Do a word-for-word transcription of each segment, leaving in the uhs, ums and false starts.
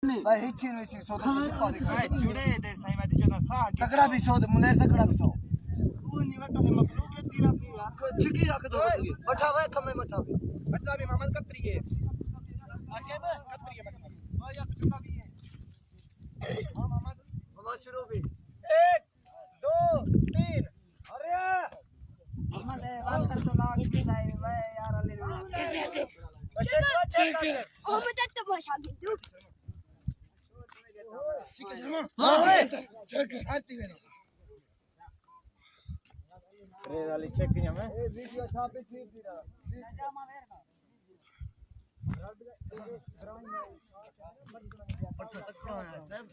بھائی ہچھی نو اسی سودا تے چپا دے۔ اے چڑے دے سائیں، میں تے جدا ساہ گیا۔ تکڑا بھی سود، ملیر تکڑا بھی سود۔ او نہیں وٹا تے مخلوق ہے تیرا پیا۔ چھکی آکھ دو۔ بٹھا وے کھمے مٹھا بھی۔ بٹھا بھی محمد کتری ہے۔ آگے میں کتری ہے بٹھا۔ او یک چڑا بھی ہے۔ ہاں محمد۔ محمد شروع بھی۔ ایک، دو، تین۔ ارے! محمد، اے وال کر تو لاگ کے سائے، میں یار علی۔ بچے، بچے، بچے۔ او مجھے تو بہت شادی جو۔ ریز والی چیک کیاں میں؟ پٹھا تکڑا ہویا صاحب۔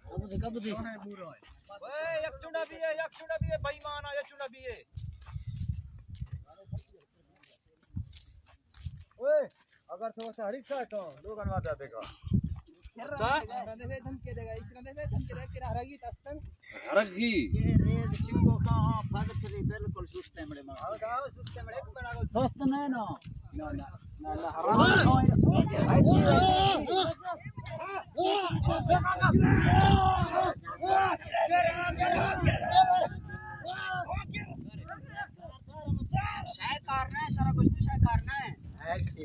کب دے، کب دے؟ اوئے، یک چنڈا بھی ہے، یک چنڈا بھی ہے، بے ایمان آ، یک چنڈا بھی ہے۔ اوئے، اگر تو اساں ہڑی سا تو لوگاں وعدہ بیگا۔ رندے وے دھمکے دے گا، اس رندے وے دھمکے دے گا، تیرا ہرگی تستن۔ ہرگی۔ یہ ریز چکو کا، ہاں، بھگت دی بالکل سستے مڑے ماں۔ ہاں، گاؤ سستے مڑے کو بڑا کو۔ سست نہیں نا۔ نہ، نہ، نہ، نہ، حرام۔ شے کرنا ہے، سارا کچھ تو شے کرنا ہے۔ اچھا،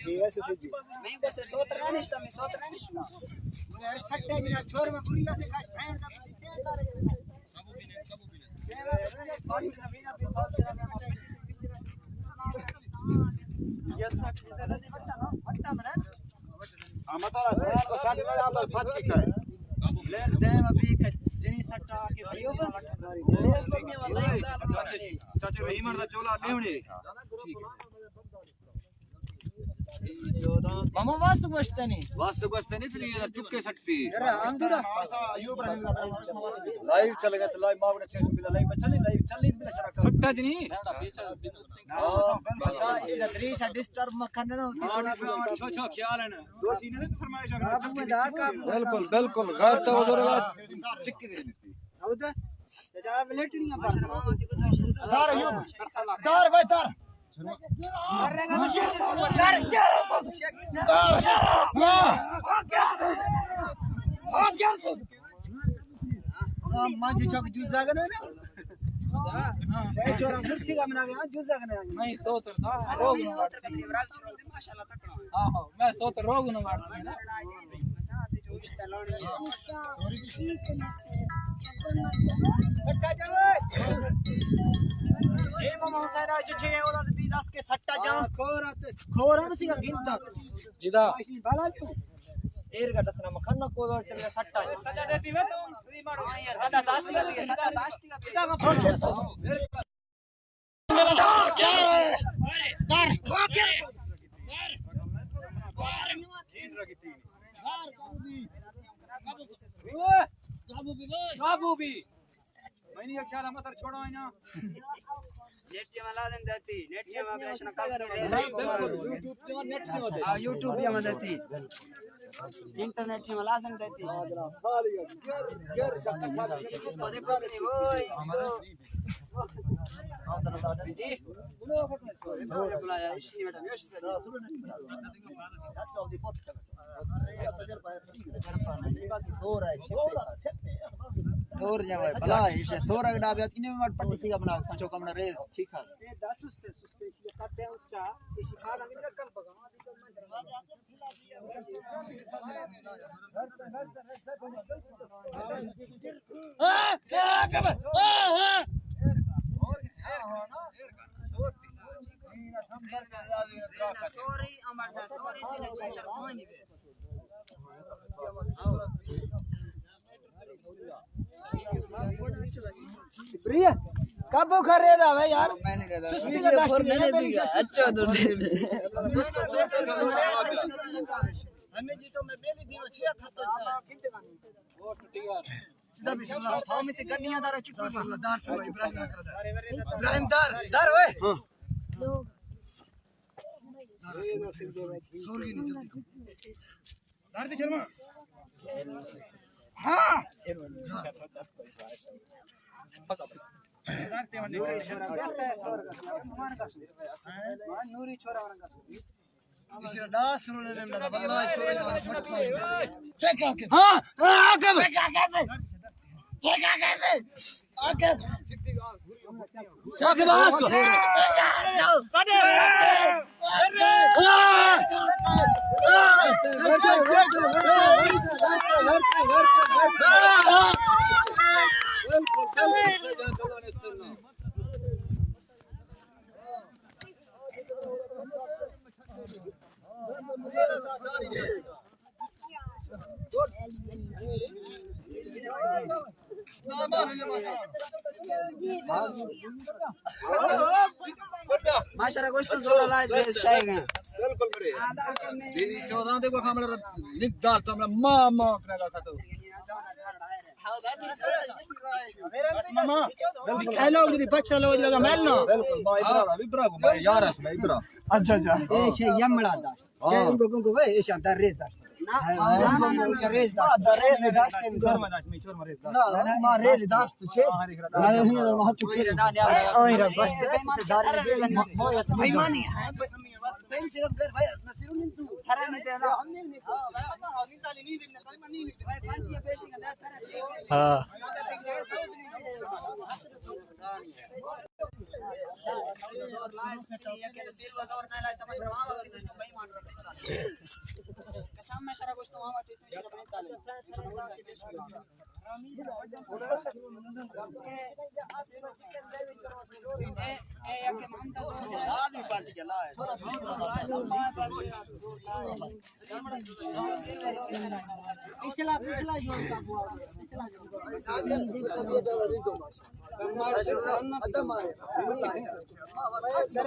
جی، بس ٹھیک ہے۔ میں بس سوتر نہ نشتا، میں سوتر نہ نشتا۔ یار، سٹے میرا چھوڑ، میں بری سے کھا، بہن دا بچے سارے۔ ہاں، مطلب، سوال کو ساتھ میں آپ پھت کی کھائے۔ لین دیم ابھی ایک جنی سٹا کے بھائیو۔ چاچے رحیمن دا چولا لیونے۔ ماما واس گوشت نہیں۔ واس گوشت نہیں تھی، یہ چکے سٹتی۔ لائیو چل گیا، تو لائیو ماں بڑا چیز ملا، لائیو چلی، لائیو چلی، بلا شرک۔ سٹا جنی۔ ڈسٹرب مکھن نہ ہوتی۔ چھو، چھو، خیال ہے نا۔ بالکل، بالکل، غیر تو حضور اللہ۔ دار، ایوب، دار بھائی، دار۔ دار، دار۔ ہاں، مانجھے چوک جوزا کنے نا۔ اے چھوڑا مرچی کا بنا گیا، جوزا کنے آئی۔ نہیں، سوتر دا، روگ نہ مارتا۔ ماشاءاللہ تکڑا ہے۔ ہاں، ہاں، میں سوتر روگ نہ مارتا۔ اے ماما حسین آج چھ اولاد بھی دس کے سٹا جا۔ کھورا تے، کھورا تے گندا۔ جدا۔ بالا جو۔ ایر گڈ سنا مکھن کو چلے سٹا۔ سٹا دیتی میں تو۔ ہاں یار، سٹا دس، سٹا دس۔ میں نہیں خیال ہم تر چھوڑا ہے نا۔ نیٹ میں لازم دیتی، نیٹ میں آپریشن کر کے ریس کو۔ یوٹیوب پہ ہم دیتی۔ انٹرنیٹ میں لازم دیتی۔ جی۔ بلایا، اسی منٹ میں، اسی منٹ۔ دور ہے، بلا ہے، سورا گڈا بیا، تینے منٹ پٹی سی اپنا، چوکا منا ریز، ٹھیک ہے۔ پریا، کب کھا رہے دا یار؟ سستی کا داشت نہیں ہے، میری شاید۔ اچھا، تو ہمیں جی تو میں بیلی دی چھ تھا تو سیدھا بسم اللہ، تھا میں تے گنیاں دار چٹو کا۔ دار سن ابراہیم نہ کردا۔ ابراہیم دار، دار اوئے۔ سور گی نہیں جلدی۔ دار دی شرما۔ ہاں۔ دار تے ونڈے۔ نوری چھوڑا ورنگا۔ کسی دا ڈاس سننے نے میرا بندہ ہے، سورج والا مٹھا ہے۔ چیک آ کے۔ ہاں، ہاں، آ کے۔ چیک آ کے۔ چیک آ کے۔ آ کے۔ چیک آ کے۔ ماشاءاللہ، گوشت زور لائی، بے شے گئے۔ بالکل بڑے۔ دینی چودہ دے کو ہمارا لکھ دار تو ہمارا ماں ماں کرے گا تو۔ ماما، ہیلو، جی بچہ لو جی لگا مل نو۔ بالکل، ما ابرا، ابرا کو، ما یار ہے، ما ابرا۔ اچھا، اچھا۔ اے شے یمڑا دا۔ ہاں۔ اے ان کو، کو، کو، اے شاں در ریز دا۔ نا، نا، نا، نا، ریز دا۔ در ریز دا۔ نا، نا، ما ریز دا تو چھے۔ نا، نا، نا، ما تو چھے۔ آئیں را بس۔ بےمانی ہے۔ ہاں۔ پچھلا، پچھلا جو